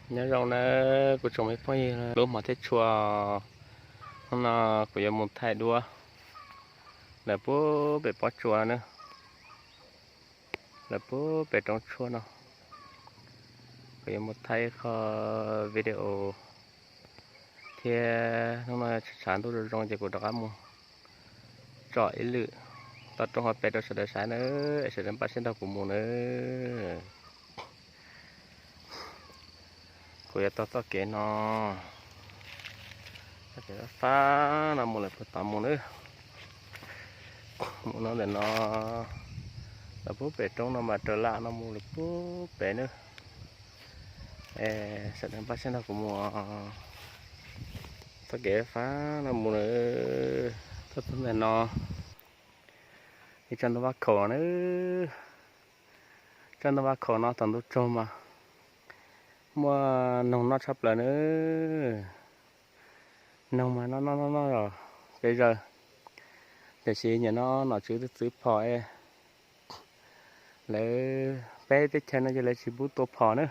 Nyob zoo nawb kuv tsoom me phooj ywg lub hmov thiab tshua, hnub no kuv yuav mus thaij duab lawm puag pem pob tsuas na, lawm puag pem roob tshuaj no. Kuv yuav mus thaij ib qho video thiab hnub no tshav ntuj zoo zoo ces kuv rov qab mus tsom ib lwm toj roob hauv pes rau sawv daws saib nawb, es sawv daws npaj siab nrog kuv mus nawb. Kuv yuav taug txoj kev no, txoj kev fab no mus lawm puag tod mus nawb. Mus no ntawm no lawm puag pem roob no mas raws lam no mus lawm puag pem nawb. Sawv daws npaj siab nrog kuv mus, txoj kev fab no mus nawb. Txog ntawm no ib tsob ntoo vaj khaum nawb. Tsob ntoo vaj khaum no thaum ntuj tsaug mas muaj noog noj tshaj plaws nawb. Noog mas noj noj noj noj los peb zaws, tiam sis nim no nom tswv twb txwv phom es lawv peb teb chaws no ces lawv tsis pub tua phom na,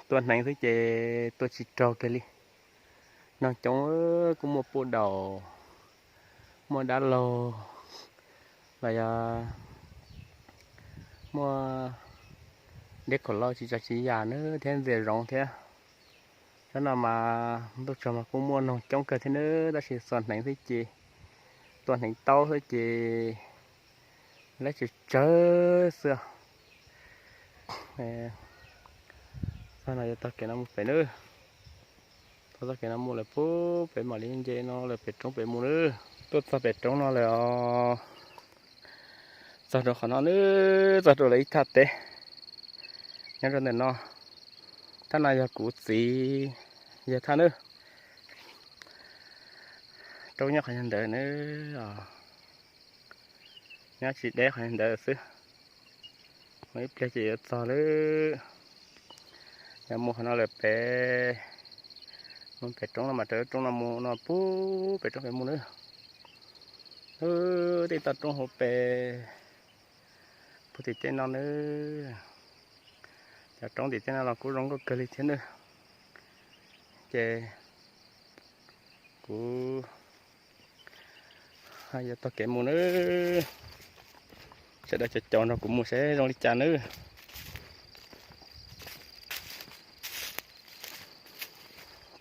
tua hneev xwb ces tua tsis raug kiag li. Noog coob, kuj muaj puj daum, muaj dab laug, los yog muaj deb khaum lauj tsis tso tsis yam nawb thiab ntxias zoov thiab. Tsob no mas ntuj tsaug mas kuj muaj noog coob kawg thiab nawb, tab sis txog hneev xwb ces, tua hneev taub xwb ces lab tsawg tsawg xwb. Txog no yuav taug kev no mus pem nawb. Taug txoj kev no mus lawm puag pem mam li nce no lawm pem roob pem mus nawb. Tuaj txog pem roob no lawm os. Txog rau qhov no nawb, txog rau lawv ib thaj teb nyob rau ntawm no. Thaj no yog kuv txiv yawg thaj nawb. Roob nyob qhov ntawd nawb, nyob tsis deb qhov ntawd xwb. Mus ib pliag ces yuav txog lawm. Yog mus qhov no lawm pem, mus pem roob no mas raws roob no mus no puag pem roob pem mus nawb. Tej toj roob hauv pes puag tim tej no nawb. Cov roob tim tej no los kuj zoo nkauj kawg li thiab nawb. Ces kuv yuav taug kev mus nawb. Sawv daws caum caum nrog kuv mus seb zoo li cas nawb.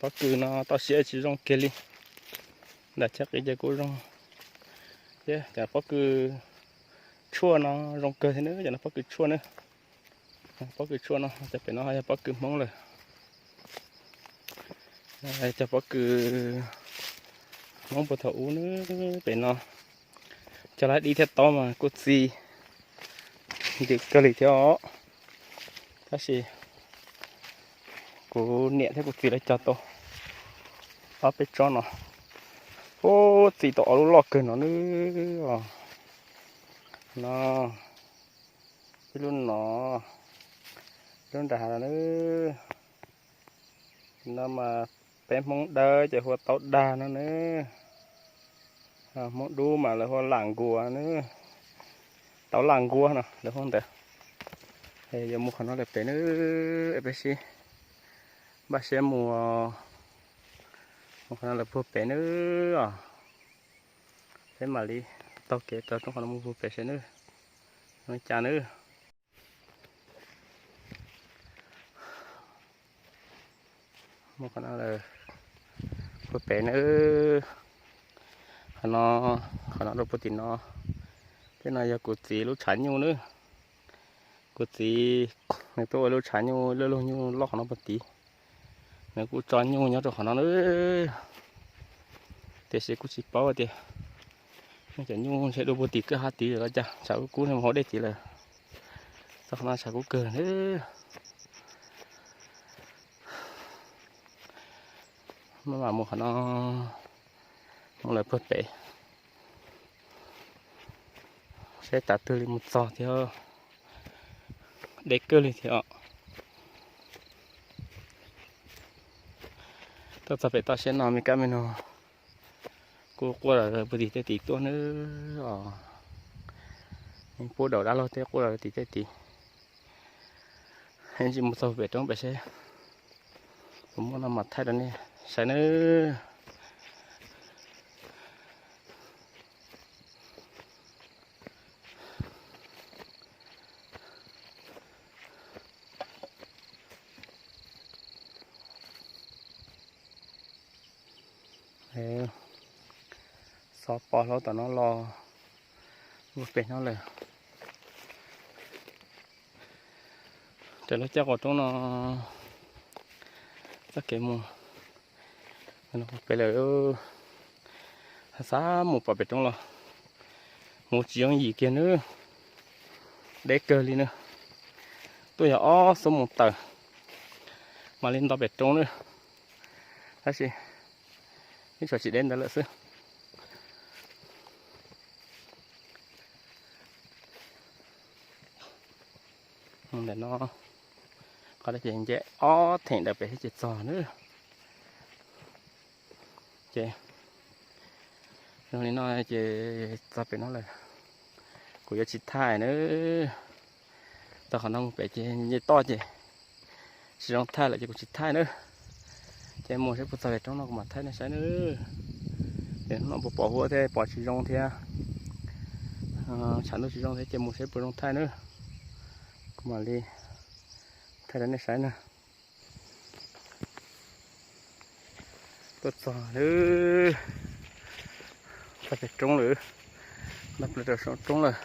Pob kws no toj siab tsis zoo kiag li. Nram Chaj Qis ces kuj zoo thiab. Cov pob kws tshuaj no zoo kawg thiab nawb, cov no pob kws tshuaj nawb. Pob kws tshuaj no, cov pem no yog pob kws Hmoob lawm. Cov pob kws Hmoob puag thaum ub nawb, pem no cov lab dib thiab taub mas kuj txi ntws kawg li thiab os. Tab sis kuv niam thiab kuv txiv lawv cog tau ob peb tsob no, ub, txi tau ob lub loj kawg no nawb. No, ib lub no, lub nram hav no nawb. No mas peb Hmoob Dawb ces hu ua taub dag no nawb. Hmoob Dub mas lawv hu ua lam nkuas nawb. Taub lam nkuas no lawv hu ntawd. Yuav mus qhov no lawm pem nawb, peb sib npaj siab mus, mus qhov no lawm puag pem nawb os. Peb mam li taug kev rau roob qhov no mus puag pem seb nawb, zoo li cas nawb. Mus qhov no lawm puag pem nawb. Qhov no, qhov no rau puag tim no. Tej no yog kuv txiv lub tshav nyuj nawb. Kuv txiv nws tuaj ua lub tshav nyuj, lub lub nyuj loj qhov no puag tid. Nws kuj tso nyuj nyob rau qhov no nawb. Tiam sis kuj tsis paub tias cov nyuj ntshe dua puag tim kwj ha tid lawm los cas, tshav kub kub mus hauv dej tid lawm. Txog qhov no tshav kub kawg nawb. Maj mam mus qhov no, mus lawm puag pem, seb tas twg li mus txog thiab. Deb kawg li thiab os. Tuaj txog pem toj siab no me kab me noog kuj quaj los puag tim tej tid tuaj nawb os. Pub daus dab laug tej quaj los tim tej tid. Tsis mus txog pem roob pem seb Muaj no mas thaij rau nej saib nawb. Xov pos hlau tom no los ua pem no lawm. Raws lub caij qaum roob no txoj kev mus pem lawm. Xav mus pom pem roob los mus tsis yooj yim kiag nawb. Deb kawg li nawb. Tuaj yog ob xuab moos tawm mam li nto pem roob nawb. Tab sis ib tsam tsis deb ntawd lawm xwb. Ntawm no qhov ces nce ob theem ntawm pem thiab ces txog nawb. Ces zoo li no ces txog pem no lawm, kuv yuav tsis thaij nawb. Txog qhov no mus pem ces nce toj ces tsis zoo thaij lawm ces kuv tsis thaij nawb. Ces mus saib puas txog pem roob no kuv mam thaij nej saib nawb. Ces hnub no puas pom huab thiab pom tsis zoo thiab, tshav ntuj tsis zoo thiab ces mus saib puas zoo thaij nawb. Kuv mam li thaij rau nej saib nawb. Tuaj txog lawm, txog pem roob lawm, nto plaws rau saum roob lawm.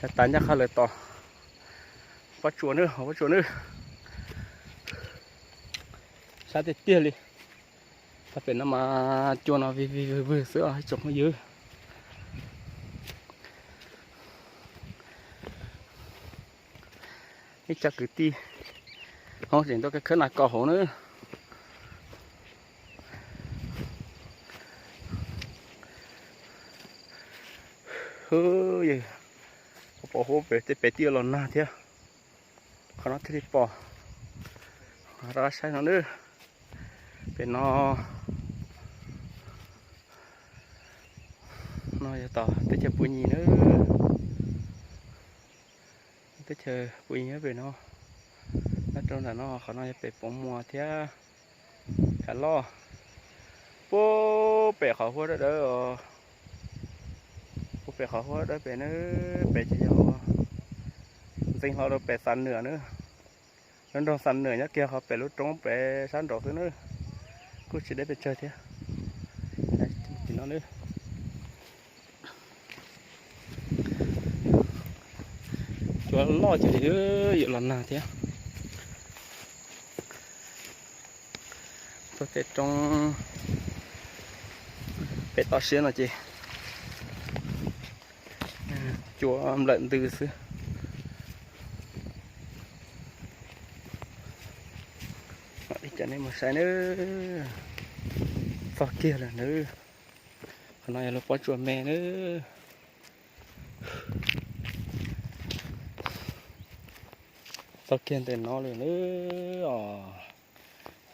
Yog tas ncaj qha lawm tom pob tsuas nawb, hauv pob tsuas nawb. Sab tiag tiag li. Txog pem no mas cua no vig vig vwg vwg xwb os ib tsoom phooj ywg. Ib co kwv tij hmoob tseem tuaj khawb nas kos hauv nawb. Pom huab pem tej pem twb los nag thiab, qhov no thiaj li pom. Rov qab saib no nawb. Pem no no yog tom teb chaws Pus Nyim nawb. Teb chaws Pus Nyim pem no, nyob rau nram no qhov no yog pem Poov Muas thiab Khav Loj. Puag pem qhov huab dawb dawb os, puag pem qhov huab dawb pem nawb, pem ces yog ntxeev hlo rau pem Xam Nwm nawb. Lub nroog Xam Nwm nyob kiag qhov pem lub roob pem sab nraud xwb nawb, kuj tsis deb pes tsawg thiab. Tim no nawb. Cua loj ces yuav los nag thiab. Tuaj tej roob pem toj siab no ces cua nplawm ntws xwb. Mam li coj nej mus saib nawb. Txog kiag lawm nawb. Qhov no yog lub pob tsuas me nawb. Txog kiag ntawm no lawm nawb os.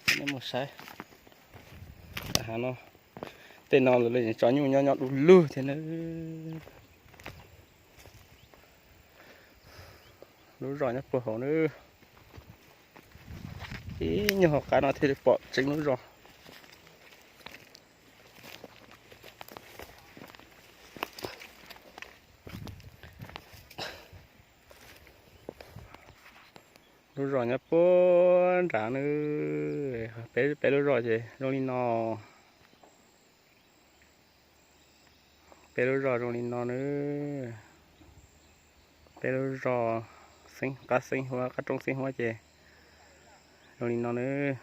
Coj nej mus saib. Hav no, tej no lawv tso nyuj nyob nyob du lug thiab nawb. Lub zos nyob puag hauv nawb. Ib nyuag hauv qab no thiaj li pom tseeb lub zos. Lub zos nyob puag nrad nawb. Peb, peb lub zos ces zoo li no. Peb lub zos zoo li no nawb. Peb lub zos, qab xeeb huab, qab roob xeeb huab ces zoo li no nawb.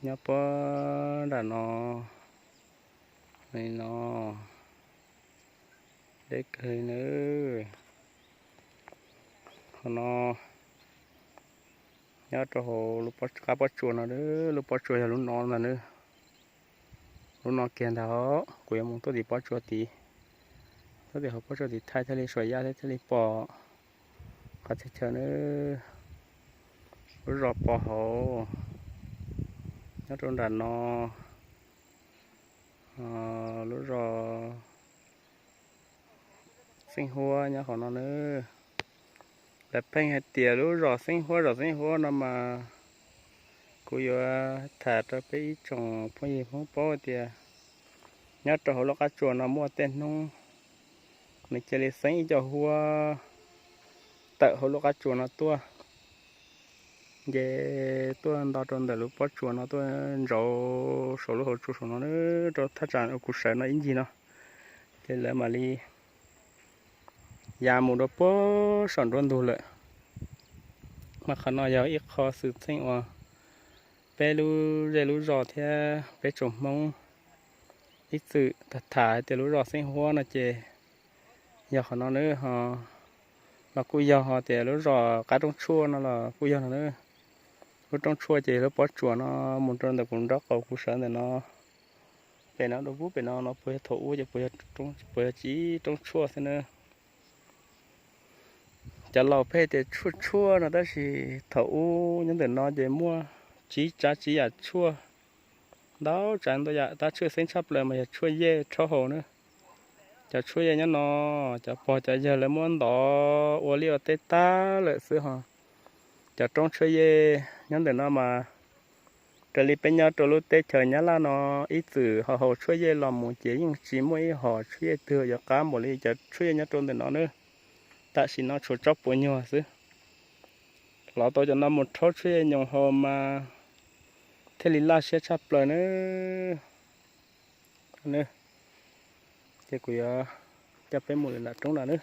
Nyob puag nram no, zoo li no. Deb kawg li nawb. Qhov no nyob rau hauv lub qab pob tsuas no, lub pob tsuas yog lub no ntag nawb. Lub no kiag ntag, kuv yuav mus tuaj tim pob tsuas tid, tuaj tim hauv pob tsuas tid thaij thiaj li suas yaj thiab thiaj li pom qhov txhia chaw nawb. Lub zos pos hauv nyob rau nram no. Lub zos xeeb huab nyob qhov no nawb. Lawv pheej hais tias lub zos xeeb huab, zos xeeb huab no mas kuv yuav tham rau peb ib tsoom phooj ywg Hmoob paub tias nyob rau hauv lub qab tsuas no muaj tej hnub nws cia li xeeb ib co huab tawm hauv lub qab tsuas no tuaj, ces tuaj nto rau ntawm lub pob tsuas no tuaj ntsauv saum lub hauv tsua saum no, rau thaj tsam uas kuv sawv no ib ncig no, ces lawv mam li ya mus rau puag saum nruab ntug lawm. Mas qhov no yog ib qho xwm txheej uas peb lub zej lub zos thiab peb tsoom Hmoob ib txwm tham tham hais tias lub zos xeeb huab no ces yog qhov no nawb. Los kuj yog hais tias lub zos qab roob tshuaj no los kuj yog no nawb. Lub roob tshuaj ces lub pob tsuas no mus rau ntawm kuv nraub qaum kuv sawv ntawm no, pem no rau pub pem no no puas yog thaum ub ces puas yog tsis roob tshuaj xwb nawb. Cov laus pheej tias tshuaj tshuaj no tab sis thaum ub nyob ntawm no ces muaj tsiv tsav tsiv yam tshuaj ntau tsav ntau yam, tab tshuaj xeeb tshaj plaws mas yog tshuaj yej rhaub haus nawb. Cov tshuaj yej nyob no, cov pog cov yawg lawv muab ntov ua liaj ua teb tag lawm xwb ho. Cov roob tshuaj yej nyob ntawm no mas raws li peb nyob rau lub teb chaws Nyab Laj no ib txwm ho haus tshuaj yej los mus ces yeej tsis muaj ib hom tshuaj yej twg yuav qab npaum li cov tshuaj yej nyob rau ntawm no nawb. Tam sim no tshuav tsob puas nyuag xwb. Los tau cov no mus rhaub tshuaj yej nyoos haus mas thiaj li laj siab tshaj plaws nawb. Ces kuv yuav coj peb mus lawm nram roob no nawb,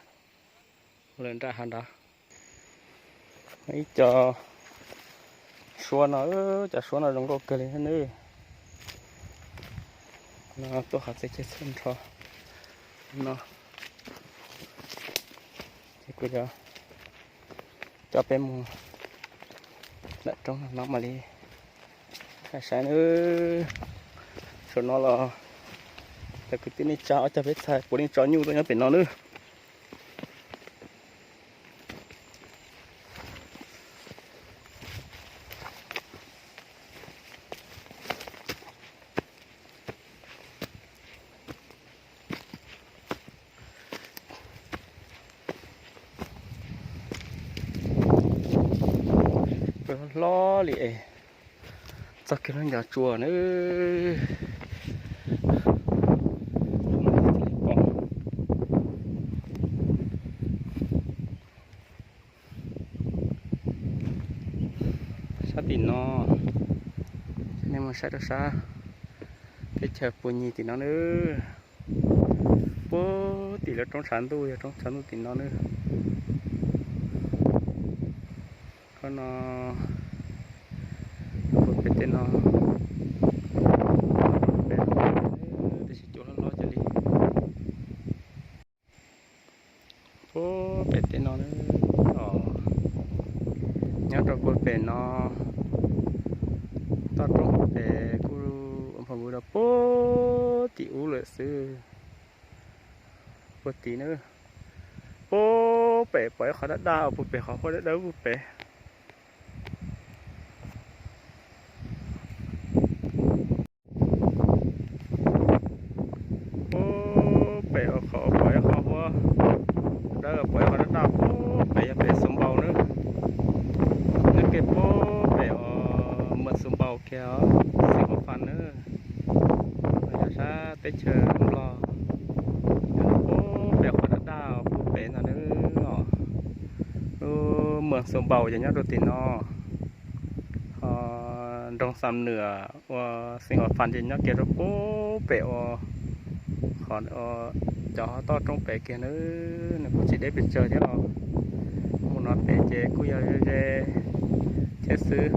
mus lawm nram hav nrad. Ib co suab no, cov suab no zoo nkauj kawg li nawb. No tuaj qhov txhia chaw txhua nrho no. Ces kuv yuav coj peb mus nram roob no mam li saib nawb. Saum no los cov kwv tij neej tsa ob cog peb txhais puav leej tso nyuj tuaj nyob pem no nawb. Hlob hlob li es txoj kev lub ncov tsua nawb. Sab tim no, nej mus saib rau sab teb chaws Pus Nyig tim no nawb. Puag tim lawv roob tshav ntuj, yog roob tshav ntuj tim no nawb. Qhov no puag pem tej no, tab sis cua hlob hlob cov li. Puag pem tej no, nyob rau puag pem no, toj roob puag pem kuj npog npuv rau puag tim ub lawm xwb. Puag tim na, puag pem pom ib qhov daj daj puag pem, qhov huab dawb dawb puag pem. Puag pem uas qhov pom ib qho huab dawb, pom ib qhov daj daj puag pem yog pem Xus Npaus na. Nyob kiag puag pem uas Mas Xus Npaus kiag os, Xeev Huas Fas na. Yog sab teb chaws Nplog, puag pem qhov daj daj puag pem no na. Lub Mas Xus Npaus ces nyob rau tim no. Ho nroog Xam Nwm uas Xeev Huas Fas ces nyob kiag rau puag pem uas qhov cov toj roob pem kiag na. Nws kuj tsis deb pes tsawg thiab os. Mus no pem ces kuj yog ze thiab xwb,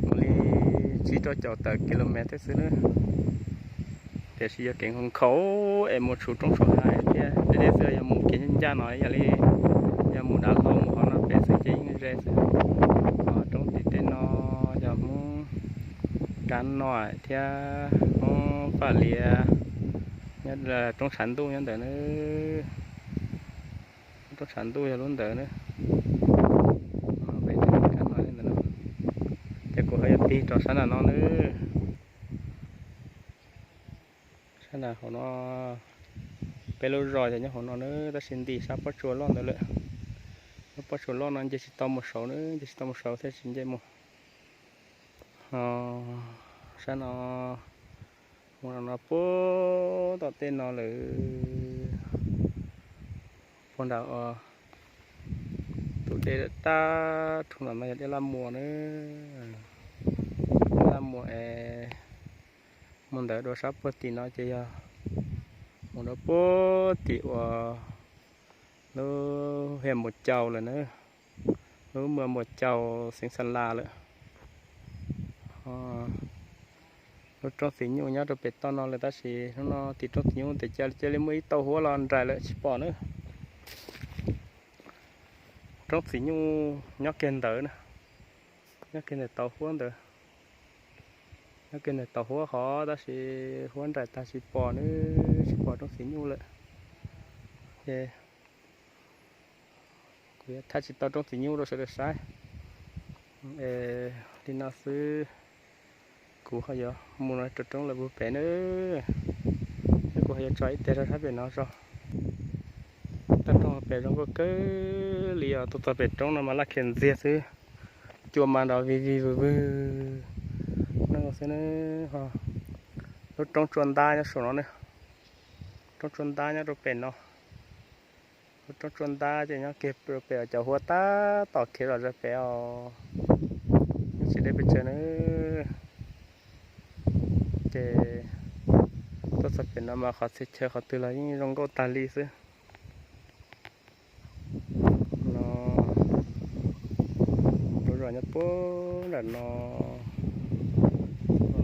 mus li tsib rau caum tawm kilomev thiab xwb na. Tiam sis yog kev nkhaus nkhaus es mus tshum roob tshum hav thiab, deb deb xwb yog mus kev ncaj ncaj no, yog li yog mus dav hlau mus qhov no pem xwb ces yeej ze xwb. Ho roob tim tej no yog Hmoob Kab Noj thiab Hmoob Faj Lias, nyob roob tshav ntuj nyob ntawd na. Roob tshav ntuj yog lub ntawd na. Pem Kab Noj li ntawd no. Ces kuv ho yuav tig rau sab nram no na. Sab nram hauv no, peb lub zos ces nyob hauv no na, tab sis ntim sab pob tsuas loj ntawd lawm. Lub pob tsuas loj no nce tsis tau mus saud na, nce tsis tau mus saud thiaj tsis nce mus. No, sab no mus no puag tom tej no lawm, puag nram tus dej tag rhu no mas yog dej Laj Muas na. Dej Laj Muas es mus ntawd dua sab puag tim no ces yog mus rau puag tim uas lub hiam Npus Cau lawm na, lub muas Npus Cau xeev Xa Las lawm. Lub roob txiv nyuj nyob rau pem toj no lawm tab sis hnub no tim roob txiv nyuj tes cia li muaj ib tauj huab los nraim lawm tsis pom na. Roob txiv nyuj nyob kiag ntawd na, nyob kiag ntawm tauv huab ntawd, nyob kiag ntawm tauv huab hov tab sis huab nraim tag tsis pom na, tsis pom roob txiv nyuj lawm. Ces kuv yuav thaij tsis tau roob txiv nyuj rau sawv daws saib. Li no xwb, kuv ho yuav mus no rau roob lawm puag pem na, thiab kuv ho yuav tso ib teg rau sab pem no tso. Toj roob pem zoo nkauj kawg li os, tuaj txog pem roob no mas laj khiav ntxiag xwb, cua mas nrov vig vig vwg vwg no xwb na. Lub roob Tsua Ntab nyob saum no na, roob Tsua Ntab nyob rau pem no. Lub roob Tsua Ntab ces nyob kiag rau pem cov huab tab tom khiav zom zaws pem os, nyob tsis deb pes tsawg na. Ces tuaj txog pem no mas qhov txhia chaw qhov twg los yeej zoo nkauj tag li xwb. No, lub zos nyob puag nram no,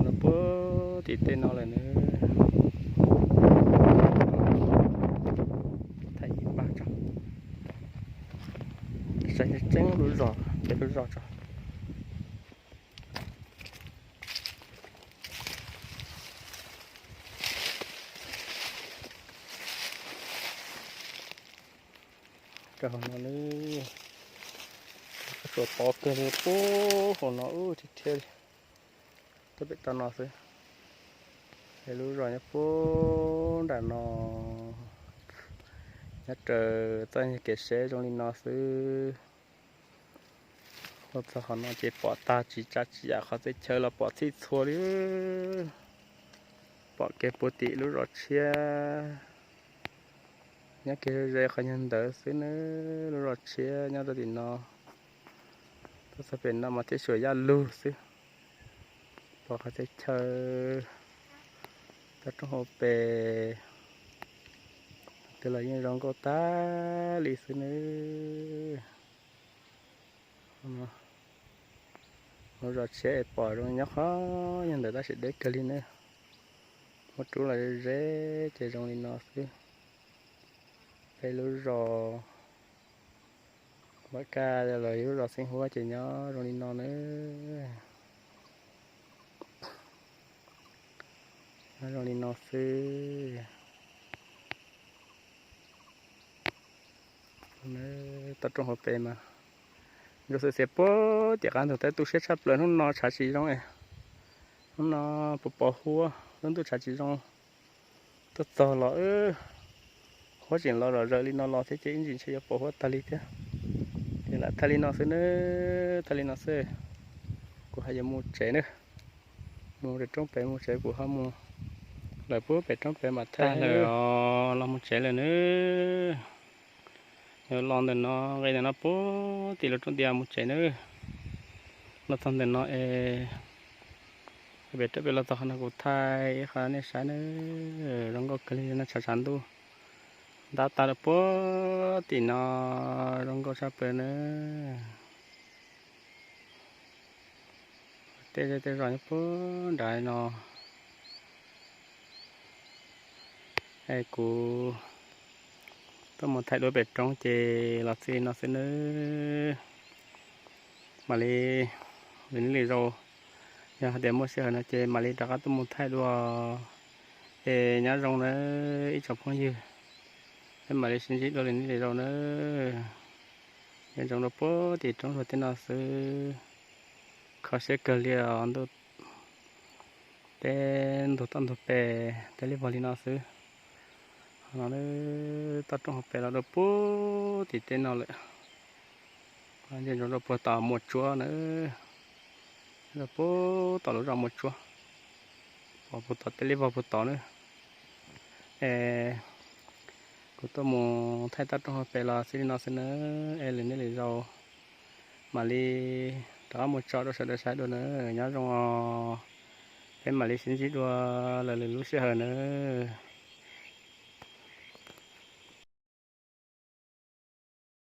no puag tim tej no lawm na. Thaij ib pab tso, saib tseeb lub zos, peb lub zos tso. Rau hauv no lub, suav pov kawg li puag hauv no ub thiab thiab li. Tuaj pem toj no xwb. Es lub zos nyob puag nram no, nyob raws txoj kev seb zoo li no xwb. Tuaj txog qhov no ces pom tag tsis tsav tsis yam qhov txhia chaw los pom txhij txhua li. Pom kiag puag tim lub zos tshiab, nyob kiag ze qhov nyuag ntawd xwb na, lub zos tshiab nyob rau tim no. Tuaj txog pem no mas thiaj suam yaj lug xwb. Pom qhov txhia chaw toj roob hauv pes twg los yeej zoo nkauj tag li xwb nawb. Lub zos tshiab es pom zoo nyob qhov nyuag ntawd tab sis deb kawg li na. Muab rub los ze ces zoo li no xwb. Peb lub zos Vaj Kaj los yog lub zos Xeeb Huab ces nyob zoo li no na. Nyob zoo li no xwb. Toj roob hauv pes mas zoo xwb xiav puag tim qab ntug teb tu siab tshaj plaws hnub no tshav tsis zoo es. Hnub no puas pos huab, lub ntuj tshav tsis zoo. Tuaj txog los huab tseem los zom zaws li no los thiab ces ib ntsis ntshe yuav pos huab tag li thiab. Ces lam thaij li no xwb nawb, thaij li no xwb. Kuv ho yuav mus tsev nawb. Mus rau roob pem mus tsev, kuv ho mus lawm puag pem roob pem mam thaij lawm os, los mus tsev lawm nawb. Los ntawm no, nqis ntawm no puag tim lub roob diav mus tsev nawb. Los txog ntawm no es pem roob pem los txog qhov no kuv thaij ib qho nej saib nawb. Zoo nkauj kawg li no, tshav tshav ntuj ntab tag rau puag tim no, zoo nkauj tshaj plaws nawb. Tej zej tej zos nyob puag nrad no. Es kuv tuaj mus thaij dua pem roob ces los txij li no xwb nawb. Mam li, lwm hnub lwm zaus, yog hais tias muaj sij hawm no ces mam li rov qab tuaj mus thaij dua. Es nyob zoo nawb ib tsoom phooj ywg, peb mam li sib ntsib dua lwm hnub lwm zaus nawb. Nyob zoo rau puag tim roob hluas tej no xwb. Kho siab kawg li os, ntuj teb ntug toj ntug pes teb li vog li no xwb. Ho no toj roob hauv pes los rau puag tim tej no lawm. Nyob zoo rau puag tom Muas Tsuab nawb. Puag tom lub zos Muas Tsuab, pom puag tom tej liab vog puag tod na. Es kuv tuaj mus thaij toj roob hauv pes los xij li no xwb na. Es lwm niaj lwm zaus mam li rov qab mus tso rau sawv daws saib dua na. Nyob zoo os, peb mam li sib ntsib dua lwm lub sij hawm nawb.